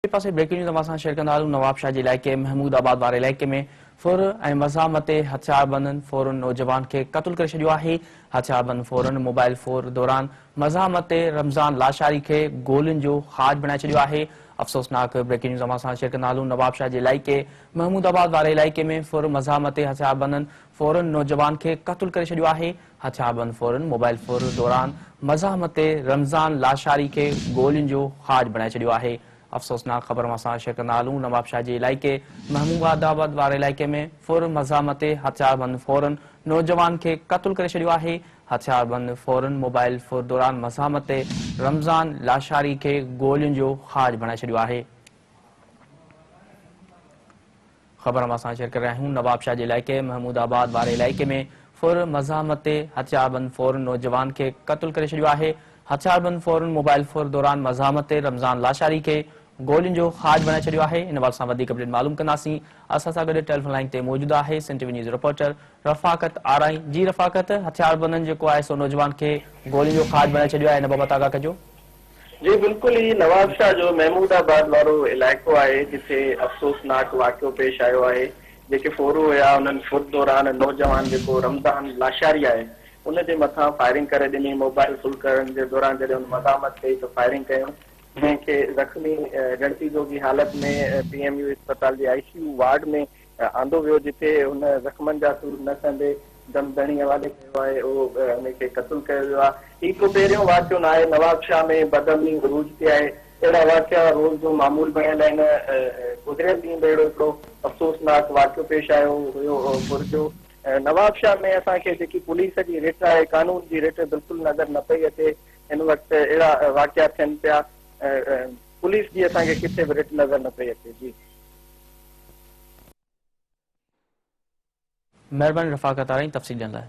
ٻئي پاسي breaking news اوهان سان شيئر ڪندا هلون نوابشاهه جي علائقي محمود آباد واري علائقي ۾ ڦر ۽ مزاحمت تي هٿياربندن ڦورن نوجوان کي قتل ڪري ڇڏيو آهي هٿياربند ڦورن موبائل ڦر دوران مزاحمت تي رمضان لاشاري کي گولين جو کاڄ بڻائي ڇڏيو آهي افسوسناڪ بريڪنگ نيوز اوهان سان شيئر ڪندا هلون نوابشاهه جي علائقي محمود آباد واري علائقي ۾ ڦر مزاحمت تي هٿياربندن ڦورن نوجوان کي قتل ڪري ڇڏيو آهي هٿياربند ڦورن موبائل ڦر دوران مزاحمت تي رمضان لاشاري کي گولين جو کاڄ بڻائي ڇڏيو آهي. افسوسناڪ خبر اوهان سان شيئر ڪندا هلون نوابشاهه جي علائقي محمود آباد واري علائقي ۾ ڦر مزاحمت تي هٿياربند ڦورن نوجوان کي قتل ڪري ڇڏيو آهي. هٿياربند ڦورن موبائل ڦر دوران مزاحمت تي رمضان لاشاري کي گولين جو کاڄ بڻائي ڇڏيو آهي. خبر اوهان سان شيئر ڪري رهيا آهيون نوابشاهه جي علائقي محمود آباد واري علائقي ۾ ڦر مزاحمت تي هٿياربند ڦورن نوجوان کي قتل ڪري ڇڏيو آهي هٿياربند ڦورن موبائل ڦر دوران مزاحمت تي رمضان لاشاري کي گولين جو کاڄ بڻائي ڇڏيو آهي ان حوالي سان وڌيڪ اپڊيٽ معلوم ڪنداسين اسان سان گڏ ٽيليفون لائين تي موجود آهي Sindh T V news reporter Rafaqat Arain جي رفاقت هٿياربندن جيڪو آهي سو نوجوان کي گولين جو کاڄ بڻائي ڇڏيو آهي ان بابت آگاهه ڪجو. جي بلڪل هي نوابشاهه جو محمود آباد وارو علائقو آهي جتي افسوسناڪ واقعو پيش آيو آهي جيڪي ڦورو هيا انهن ڦر دوران نوجوان جيڪو رمضان لاشاري آهي ان جي مٿان فائرنگ ڪري ڏني موبائل ڦر ڪرڻ جي دوران جڏهن هن مزاحمت ڪئي ته فائرنگ ڪيون جنهن کي زخمي ڳڻتي جوڳي حالت ۾ پي ايم يو اسپتال جي آئي سي يو وارڊ ۾ آندو ويو جتي هن زخمن جا سور نه سهندي دم ڌڻي حوالي ڪيو آهي اهو ان کي قتل ڪيو ويو آهي. هي ڪو پهريون واقعو ناهي نوابشاهه ۾ بدامني عروج تي آهي اهڙا واقعا روز جو معمول بڻيل آهن گذريل ڏينهن به اهڙو هڪڙو افسوسناڪ واقعو پيش آيو هيو ڦر جو نوابشاهه ۾ اسان کي جيڪي پوليس جي رٽ آهي قانون جي رٽ بلڪل نظر نه پئي اچي هن وقت اهڙا واقعا ٿين پيا پوليس جي اسان کي ڪٿي به رٽ نظر نه پئي اچي جي. مهرباني رفاقت آرائين تفصيل ڏيڻ لاء.